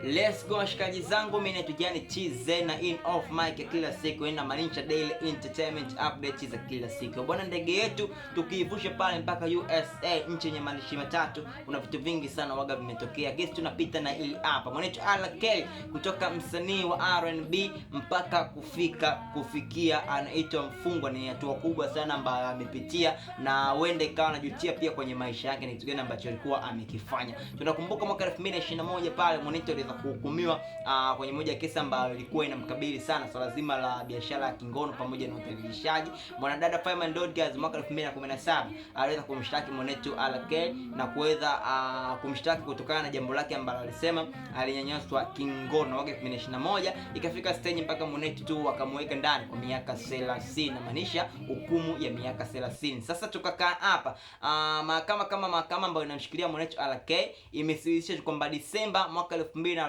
Let's go, washikaji zangu, mimi naitwa Jani TZ na in off mic ya kila siku inamaanisha daily entertainment update za kila siku. Bwana, ndege yetu tukiivusha pale mpaka USA, nchi yenye maandishi matatu, kuna vitu vingi sana waga vimetokea. Gesi tunapita na ili hapa mwanetu RK kutoka msanii wa R&B mpaka kufika kufikia anaitwa mfungwa, ni hatua kubwa sana ambayo amepitia na huenda ikawa anajutia pia kwenye maisha yake ni kitu gani ambacho alikuwa amekifanya. Tunakumbuka mwaka 2021 pale mwanetu aliweza kuhukumiwa kwenye moja ya kesi ambayo ilikuwa inamkabili sana swala zima la biashara ya kingono pamoja na udhalilishaji. Mwanadada Fireman Rodgers mwaka 2017 aliweza kumshtaki mwanetu RK na kuweza kumshtaki kutokana na jambo lake ambalo alisema alinyanyaswa kingono. Mwaka 2021 ikafika stage mpaka mwanetu tu akamweka ndani kwa miaka 30, namaanisha hukumu ya miaka 30. Sasa tukakaa hapa, mahakama kama mahakama ambayo inamshikilia mwanetu RK imethibitisha kwamba Disemba mwaka 2045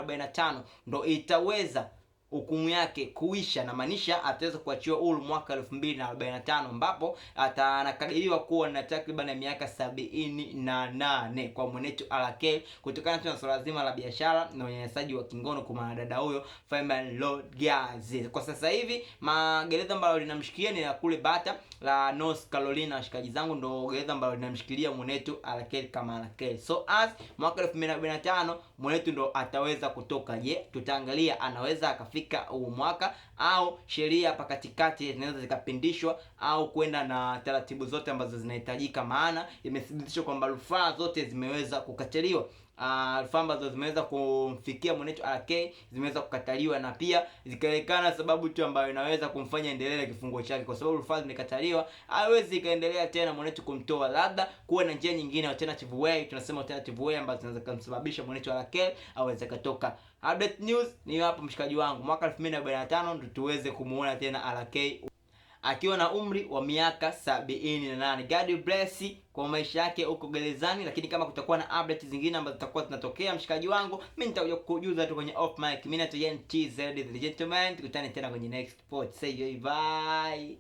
ndo itaweza hukumu yake kuisha, na maanisha ataweza kuachiwa huru mwaka 2045 ambapo anakadiriwa kuwa na takriban ya miaka 78 kwa mwenetu RK, kutokana tu na swala zima la biashara na unyanyasaji wa kingono kwa mwanadada huyo Fireman Rodgers. Kwa sasa hivi magereza ambayo linamshikilia ni la kule Bata la North Carolina, washikaji zangu, ndo gereza ambalo linamshikilia mwenetu RK kama RK. So as mwaka 2045 mwenetu ndo ataweza kutoka. Je, tutaangalia anaweza akafika huo mwaka au sheria hapa katikati zinaweza zikapindishwa au kwenda na taratibu zote ambazo zinahitajika, maana imethibitishwa kwamba rufaa zote zimeweza kukataliwa. Rufaa ambazo zimeweza kumfikia mwanetu RK zimeweza kukataliwa na pia zikaonekana sababu tu ambayo inaweza kumfanya endelee na kifungo chake, kwa sababu rufaa zimekataliwa, hawezi ikaendelea tena mwanetu kumtoa, labda kuwa na njia nyingine, alternative way, tunasema alternative way ambazo zinaweza kumsababisha mwanetu RK aweze katoka. Update news ni hapo, mshikaji wangu, mwaka 2045 ndo tuweze kumuona tena RK akiwa na umri wa miaka 78. God bless kwa maisha yake huko gerezani, lakini kama kutakuwa na update zingine ambazo zitakuwa zinatokea, mshikaji wangu, mimi nitakuja kukujuza tu kwenye off mic. Mimi naitwa TZ the gentleman, tukutane tena kwenye next pod. Say bye.